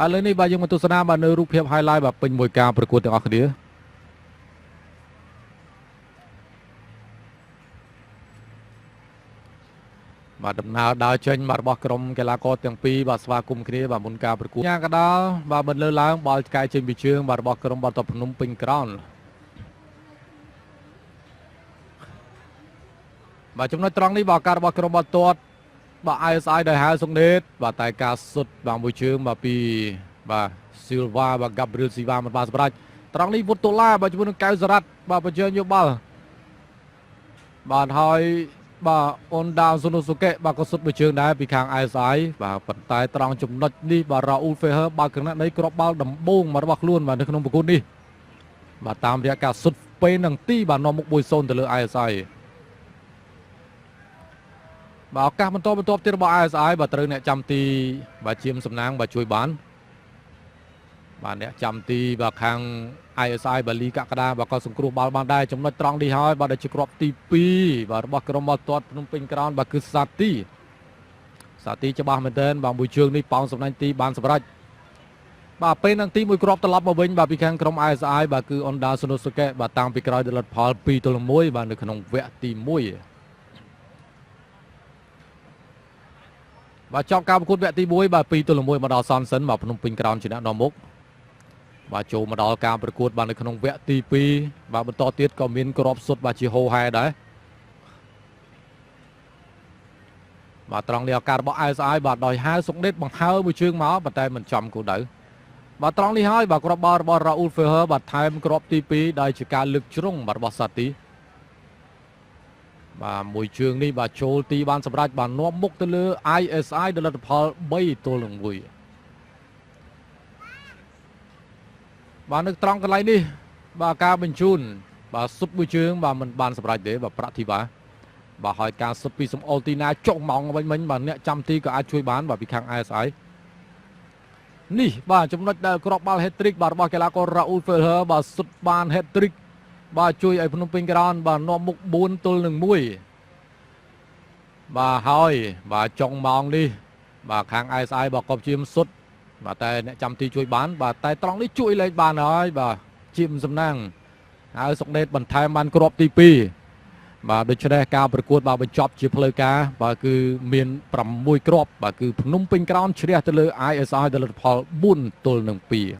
ឥឡូវនេះបាទយើងមកទស្សនាបាទនៅរូបភាព highlight បាទពេញមួយការប្រកួតទាំងអស់គ្នាបាទដំណើរដើរចេញបាទរបស់ក្រុមកីឡាករទាំងពីរបាទស្វាគមន៍គ្នាបាទមុនការប្រកួតញ៉ាកដាលបាទមិនលើឡើងបាល់ឆ្កែចេញពីជើងបាទរបស់ក្រុមបាល់ទាត់ភ្នំពេញក្រោនបាទចំណុចត្រង់នេះបាទការរបស់ក្រុមបាល់ទាត់បាទ ISI ដោយហៅសុងណេតបាទតែការសុទ្ធបាទមួយជើងបាទពីបាទស៊ីលវ៉ាបាទហ្គាប់រីលស៊ីវ៉ាមិនបានសម្រេចត្រង់នេះវុតតូឡាបាទជាមួយនឹងកៅសារ៉ាត់បាទបញ្ជើញយកបាល់បាទហើយបាទអុនដាស៊ូណូស៊ូកេបាទក៏សុទ្ធមួយជើងដែរពីខាង ISI បាទប៉ុន្តែត្រង់ចំណុចនេះបាទរ៉ាអ៊ូលហ្វេហឺបើកគណនីគ្រាប់បាល់ដំបូងមករបស់ខ្លួនបាទនៅក្នុងប្រកួតនេះបាទតាមរយៈការសុទ្ធពេលនឹងទីបាទនាំមុខ1-0ទៅលើ ISI បាទឱកាសបន្តបន្ទាប់ទៀតរបស់ ISI បាទត្រូវអ្នកចាំទីបាទជាមសំណាងបាទជួយបានបាទអ្នកចាំទីបាទខាង ISI បាលីកក្កដាបាទក៏សង្គ្រោះបាល់បានដែរចំណុចត្រង់នេះហើយបាទដែលជាគ្រាប់ទី2បាទរបស់ក្រុមបាល់ទាត់ភ្នំពេញក្រោនបាទគឺសាទីសាទីច្បាស់មែនទែនបាទមួយជើងនេះប៉ោងសំណាញ់ទីបានសម្រេចបាទពេលនឹងទីមួយគ្រាប់ត្រឡប់មកវិញបាទពីខាងក្រុម ISI បាទគឺ Honda Sunosuke បាទតាំងពីក្រោយដល់លទ្ធផល2-1បាទនៅក្នុងវគ្គទី1បាទចប់ការប្រកួតវគ្គទី1បាទ2-1មកដល់សនសិនបាទភ្នំពេញក្រោនជាអ្នកនាំមុខបាទចូលមកដល់ការប្រកួតបាទនៅក្នុងវគ្គទី2បាទបន្តទៀតក៏មានក្របសុទ្ធបាទជាហោហែដែរបាទត្រង់នេះឱកាសរបស់ ISI បាទដោយហៅសុកដេតបង្ហើមួយជើងមកប៉ុន្តែមិនចំគោលដៅបាទត្រង់នេះហើយបាទគ្រាប់បាល់របស់ Raul Ferrer បាទថែមគ្រាប់ទី2ដោយជាការលើកជ្រុងបាទរបស់សាទីបាទមួយជើងនេះបាទចូលទីបានសម្រេចបាទនាំមុខទៅលើ ISI ដល់លទ្ធផល3-1បាទនៅត្រង់កន្លែងនេះបាទការបញ្ជូនបាទសុទ្ធមួយជើងបាទមិនបានសម្រេចទេបាទប្រាក់ធីវ៉ាបាទហើយការសុទ្ធពីសំអល់ទីណាចុងម៉ោងវិញមិញបាទអ្នកចាំទីក៏អាចជួយបានបាទពីខាង ISI នេះបាទចំណុចដែលគ្រាប់បាល់ hat trick បាទរបស់កីឡាករ Raul Ferrer បាទសុទ្ធបាន hat trick បាទជួយឲ្យភ្នំពេញក្រោនបាទនាំមុខ4-1បាទហើយបាទចុងម៉ោងនេះបាទខាង ISI បាទក៏ព្យាយាមសុទ្ធបាទតែអ្នកចាំទីជួយបានបាទតែត្រង់នេះជួយលេខបានហើយបាទជាមសំណាងហើយសុកដេតបន្ថែមបានគ្រាប់ទី2បាទដូច្នេះការប្រកួតបាទបញ្ចប់ជាផ្លូវការបាទគឺមាន6គ្រាប់បាទគឺភ្នំពេញក្រោនឈ្នះទៅលើ ISI ដល់លទ្ធផល4-2។